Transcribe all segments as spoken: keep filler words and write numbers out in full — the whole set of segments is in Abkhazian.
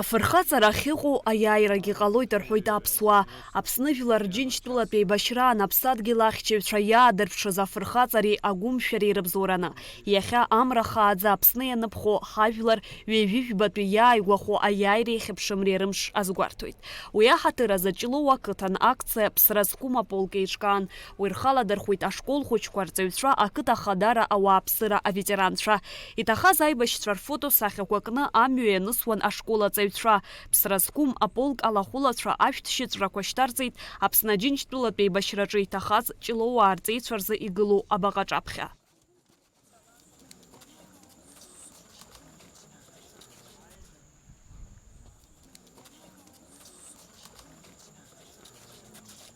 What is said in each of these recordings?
Афырхаҵара ахьыҟоу аиааирагьы ҟалоит рҳәоит аԥсуаа. Аԥсны Жәлар Рџьынџьтәылатә еибашьраан аԥсадгьыл ахьчаҩцәа иаадырԥшыз афырхаҵареи агәымшәареи рыбзоураны, иахьа амра хааӡа Аԥсны ианыԥхо ҳажәлар ҩажәи жәбатәи иааигәахо аиааиреи ахьыԥшымреи рымш азгәарҭоит. Уи аҳаҭыр азы Ҷлоу ақыҭан акциа Ԥсра зқәым аполк еиҿкаан. Уи рхаладырхәит ашкол хәыҷқәа рҵаҩцәа, ақыҭа ахадара, ауааԥсыра аветеранцәа. Иҭахаз аибашьцәа рфотосахьақәа кны амҩа ианысуан ашкол аҵаҩцәа. Ԥсра зқәым аполк алахәылацәа ашәҭшьыҵәрақәа шьҭарҵеит Аԥсны Аџьынџьтәылатә еибашьраҿы иҭахаз Ҷлоуаа рҵеицәа рзы игылоу абаҟа аҿаԥхьа.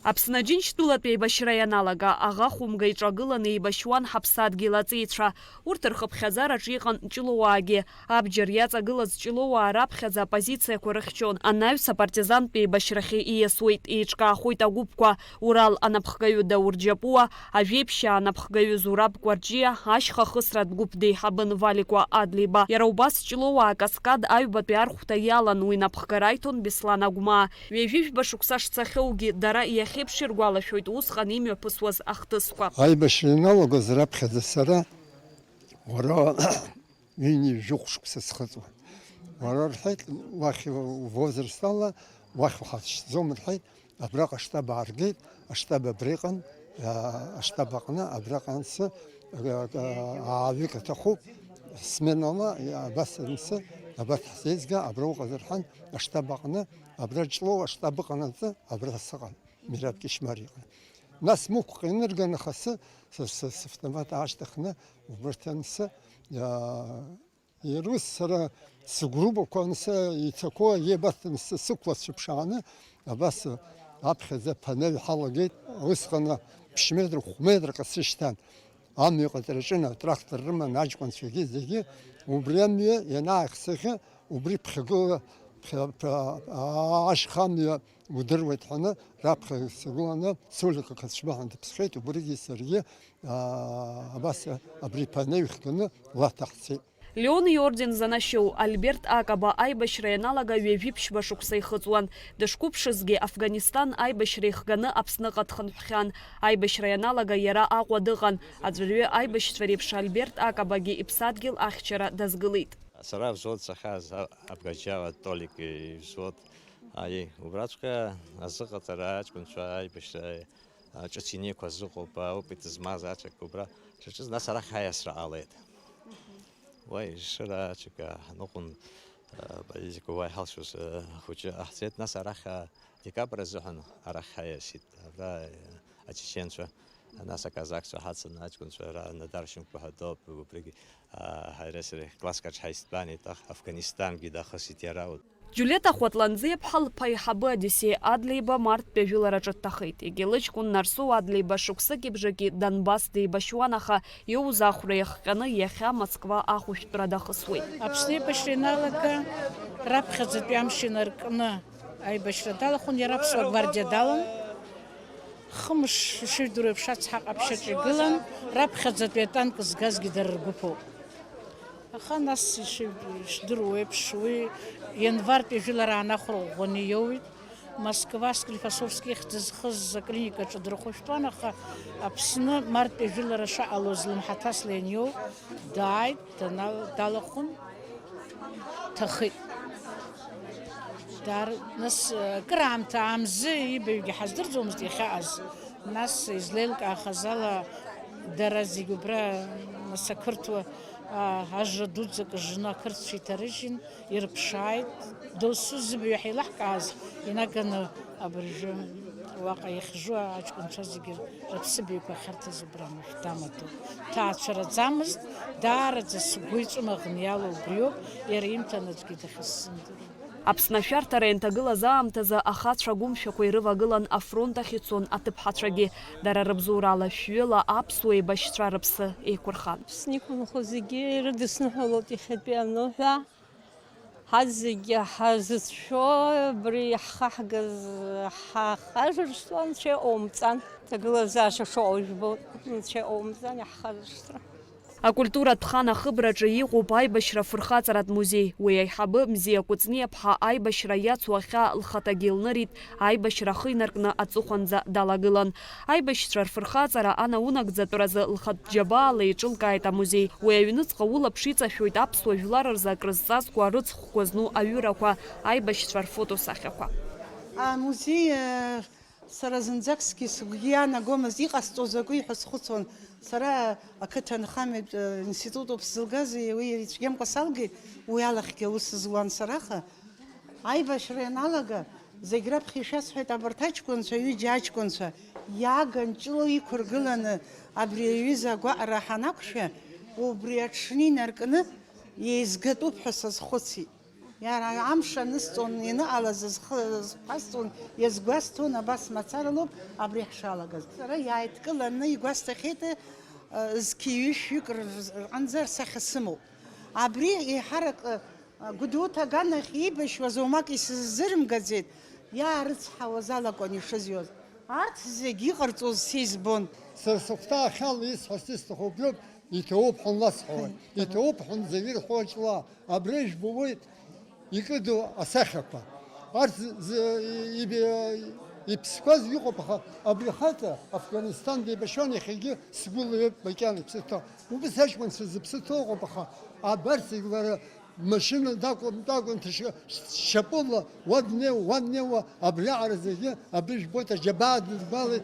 Аԥсны Аџьынџьтәылатә еибашьра ианалага, аӷа хәымга иҿагыланы еибашьуан ҳаԥсадгьыл аҵеицәа. Урҭ рхыԥхьаӡараҿ иҟан Ҷлоуаагьы. Абџьар иаҵагылаз Ҷлоуаа раԥхьаӡа апозициақәа рыхьчон. Анаҩс апартизантә еибашьрахьы ииасуеит, еиҿкаахоит агәыԥқәа. Урал анапхгаҩы Даур Џьапуа, Ажәеиԥшьаа анапхгаҩы Зураб Кәарҷиа, ашьха ахысратә гәыԥ деиҳабын Валикәа Адлеиба. Иара убас Ҷлоуаа Каскад аҩбатәи архәҭа иалан, уи напхгара иҭон Беслан Агәмаа. Ҩажәи жәба шықәса шцахьоугьы дара иахьеиԥш иргәалашәоит усҟан имҩаԥысуаз ахҭысқәа. Аибашьра ианалагоз раԥхьаӡа сара уара ҩынҩажәи жәохә шықәса схыҵуан. Уара, рҳәеит, уахь возраст ала уахь уҳацәшьӡом, рҳәеит. Абраҟа аштаб ааргеит, аштаб абра иҟан, а, аштаб аҟны, абраҟа ансы, а, а, ааҩык аҭахуп, сменала, абас ансы, абас ҳзеизга, абра уҟазар ҳәан, аштаб аҟны, абра Ҷлоу аштаб ыҟанаҵы, абра сыҟан, Мираб Кьышьмариа иҟны. Нас мықәҟа инырган, аха сы, сы, сы, савтомат аашьҭыхны, убырҭ ансы, а, Ирус сара сыгәруппақәа ансы ицақәоу, еибаҭаны сы-, сықәлацәыԥшааны, абас аԥхьаӡа ԥанаҩ ҳалагеит, усҟан ԥшь метр, хә метр ҟасышьҭан, амҩа ҟаҵараҿы атрактор рыман аҷкәынцәагьы зегьы, убри амҩа ианааихсыӷьы, убри ԥхьагыла, ԥхьа-, ԥа-, ашьха амҩа удыруеит ҳәаны, раԥхьа сагыланы Солик ақыҭшәмаҳәа дыԥсхьеит, убригьы саргьы, аа, абас абри ԥанаҩ хганы Лаҭа ҳцеит. Леон иорден занашьоу Альберт Акаба аибашьра ианалага ҩажәи ԥшьба шықәса ихыҵуан. Дышқәыԥшызгьы Афганистан аибашьра ихганы Аԥсныҟа дхынҳәхьан. Аибашьра ианалага иара Аҟәа дыҟан. Аӡәырҩы аибашьцәа реиԥш Альберт Акабагьы иԥсадгьыл ахьчара дазгылеит. Сара взвод сахьааз, а-, Абгаџьиа Толик ивзвод. Аи, убраҵәҟьа азыҟаҵара аҷкәынцәа аибашьра, а, ҿыц инеиқәаз ыҟоуп, а, опыт змаз аҵәак убра шаҿыз, нас арахь аиасра ҟалеит. Уа ешыра аҵәак, а, ҳныҟәон, а, политика уа иҳалшоз, а, хәыҷы ҟаҳҵеит, нас арахь, а, декабр азыҳәан арахь ҳаиасит. Абра, а, ачеченцәа, нас аказакцәа ҳацын, аҷкәынцәа ара Надар Шьынқәба ҳәа дауп, убригь, а, ҳареи сареи класск аҿы ҳаизтәан, еиҭах Афганистангьы дахысит иара. Џьулиета Хәатланӡиаԥҳа лԥа аиҳабы Одиссеи Адлеиба марттәи ажәылараҿы дҭахеит. Егьи лыҷкәын Нарсоу Адлеиба шықәсыки бжаки Донбасс деибашьуан, аха иоуз ахәра иахҟьаны иахьа Москва ахәышәтәра дахысуеит. Аԥсны аибашьра ианалага, раԥхьаӡатәи амш инаркны аибашьра далахәын, иара аԥсуа гвардиа далан. Хымш, ишыжәдыруа еиԥш, ацҳа ҟаԥшьаҿ игылан, раԥхьаӡатәи атанк згазгьы дара ргәыԥоуп. Аха нас, ишыжә-, ишдыруа еиԥш, уи ианвартәи ажәылара аан ахәра ӷәӷәаны иоуит. Москва Склифосовски ихьӡ зхыз аклиникаҿы дырхәышәтәуан, аха Аԥсны марттәи ажәылара шаҟалоз лымҳаҭасла ианиоу, дааит, дана-, далахәын, дҭахеит. Дар-, нас, акыраамҭа аамзы ибаҩгьы ҳаздырӡомызт иахьаҟаз. Нас, излеилкаахаз ала, дара зегь убра, нас, ақырҭуа, а, ажра дуӡӡак жны ақырҭцәа иҭарыжьын, ирыԥшааит. Досу зыбаҩ ҳеилаҳкааз инаганы абыржәы уаҟа иахьжу аҷкәынцәа зегьы рыԥсыбаҩқәа ахьарҭаз убра анышә дамаду. Ҭаацәараӡамызт, даараӡа сгәы иҵәымаӷны иалоу убриоуп, иара имҭан аӡәгьы дахьысзымдыруа. Аԥсны ашәарҭара ианҭагылаз аамҭазы ахацәа агәымшәақәа ирывагылан афронт ахь ицон аҭыԥҳацәагьы. Дара рыбзоурала шәҩыла аԥсуа еибашьцәа рыԥсы еиқәырхан. Аԥсны иқәынхо зегьы ирыдысныҳәалоит иахьатәи аныҳәа. Ҳазегьы ҳазыцәшәо, абри иаҳхаҳгаз ҳахажәыршҭуа Анцәа иҟоумҵан. Ҭагылазаашьа шыҟоу жәбоит, Анцәа иҟоумҵан иаҳхажәыршҭра. Акультуратә хан ахыбраҿы иҟоуп аибашьра фырхаҵаратә музеи. Уи аиҳабы Мзиа Кәыҵниаԥҳа аибашьра иацу ахьаа лхаҭагьы илнырит, аибашьра ахы инаркны аҵыхәанӡа далагылан. Аибашьцәа рфырхаҵара анаунагӡатәразы лхатә џьабаала еиҿылкааит амузеи. Уи аҩныҵҟа улаԥш иҵашәоит аԥсуа жәлар рзы акрызҵазкуа арыцхәқәа зну аҩырақәа, аибашьцәа рфотосахьақәа. Амузеи, э, сара зынӡакгьы сгәы иаанагомызт, иҟасҵо закәи ҳәа схәыцуан. Сара ақыҭа анхамҩатә, э, институт ауп сзылгаз, уи ицәгьамкәа салгеит, уи алахьгьы аус зуан сара, аха аибашьра ианалага, зегь раԥхьа ишәасҳәеит, абарҭ аҷкәынцәа, ҩыџьа аҷкәынцәа, иааганҷыло иқәыргыланы абри аҩыза агәаҟра ҳанақәшәа, убри аҽны инаркны еизгатәуп ҳәа сазхәыцит. Иара амш анысҵон, ианыҟалаз зхы-, зхасҵон, иазгәасҭон, абас мацаралоуп абри ҳшалагаз. Сара иааидкыланы игәасҭахьеит, э, зқьи ҩышәҩык рҟынӡа рсахьа сымоуп. Абри еиҳарак, э, Гәдоуҭа аганахь еибашьуаз уамак исыззырымгаӡеит, иаарыцҳауаз алакәын ишызҩуаз. Арҭ зегь иҟарҵоз сизбон. Сара сыхәҭаахьала исҳәарц исҭаху убриоуп, иҭоуп ҳәа ласҳәауеит. Иҭоуп ҳәа зегьы ирҳәо ҷла. Абра ижәбоит, икыду асахьақәа. Арҭ з-, з-, иб-, иԥсқәаз иҟоуп, аха абри ахаҵа Афганистан деибашьуан, иахьагьы сгәы лаҩуп макьана иԥсы ҭоуп. Убыс аҷкәынцәа зыԥсы ҭоу ыҟоуп, аха абарҭ зегь лара машьына дакәым, дакәым, шьапыла уа днеиуа, уа днеиуа, абриаҟара зегьы абри жәбоит, аџьабаа дыдгәалеит.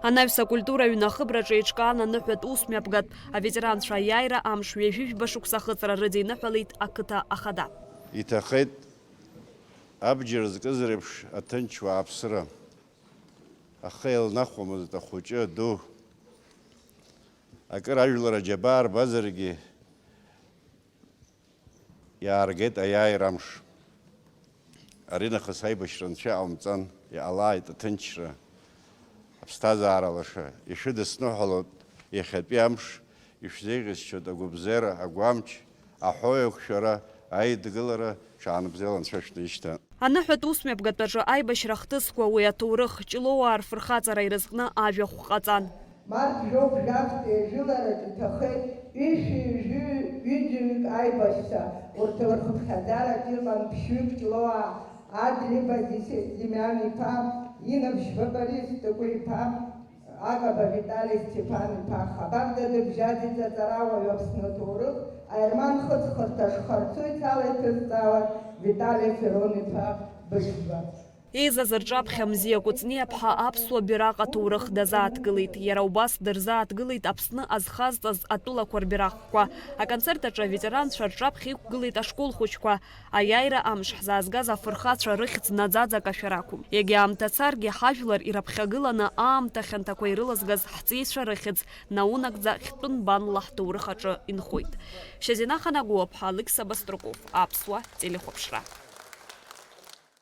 Анаҩс акультура аҩны ахыбраҿы еиҿкаан аныҳәатә усмҩаԥгатә, аветеранцәа аиааира амш ҩажәи жәба шықәса ахыҵра рыдиныҳәалеит ақыҭа ахада. Иҭахеит абџьар зкыз реиԥш аҭынч уааԥсыра. Ахы еилнахуамызт ахәыҷы аду. Акыр ажәлар аџьабаа рбазаргьы, иааргеит аиааира амш. Аринахыс аибашьра анцәа иҟамҵан, иҟалааит аҭынчра, аԥсҭазаара лаша. Ишәыдысныҳәалоит иахьатәи амш, ишәзеиӷьасшьоит агәыбзиара, агәамч, аҳәоу еиқәшәара, аидгылара, ҽаанбзиала анцәа шәнышьҭа. Аныҳәатә усмҩаԥгатәаҿы аибашьра ахҭысқәа уи аҭоурых, Ҷлоуаа рфырхаҵара ирызкны ажәахә ҟаҵан. Март жәохә жәафтәи ажәылараҿ иҭахеит ҩышәи ҩажәи ҩыџьаҩык аибашьцәа, урҭ рхыԥхьаӡараҿ иҟан ԥшьҩык Ҷлоуаа, Адлеиба Демиан-иԥа, Инаԥшьба Борис, Тыкәи-иԥа, Акаба Витали Стефан-иԥа. Хабарда дыбжьаӡит аҵарауаҩ, Аԥсны аҭоурых аерман хыҵхырҭа шхарцо ицала иҭызҵаауан Витали Ферон-иԥа Быџьба. Еизаз рҿаԥхьа Мзиа Кәыҵниаԥҳа аԥсуа бираҟ аҭоурых дазааҭгылеит. Иара убас дырзааҭгылеит Аԥсны азхазҵаз атәылақәа рбираҟқәа. Аконцерт аҿы аветеранцәа рҿаԥхьа иқәгылеит ашкол хәыҷқәа. Аиааира амш ҳзаазгаз афырхацәа рыхьӡ наӡаӡак ашәарақәоуп. Егьа аамҭа царгьы, ҳажәлар ираԥхьагыланы аамҭа хьанҭақәа ирылазгаз ҳҵеицәа рыхьӡ наунагӡа хьтәы нбанла ҳҭоурых аҿы инхоит. Шьазина Ханагәыаԥҳа, Алықьса Баструков, Аԥсуа телехәаԥшра.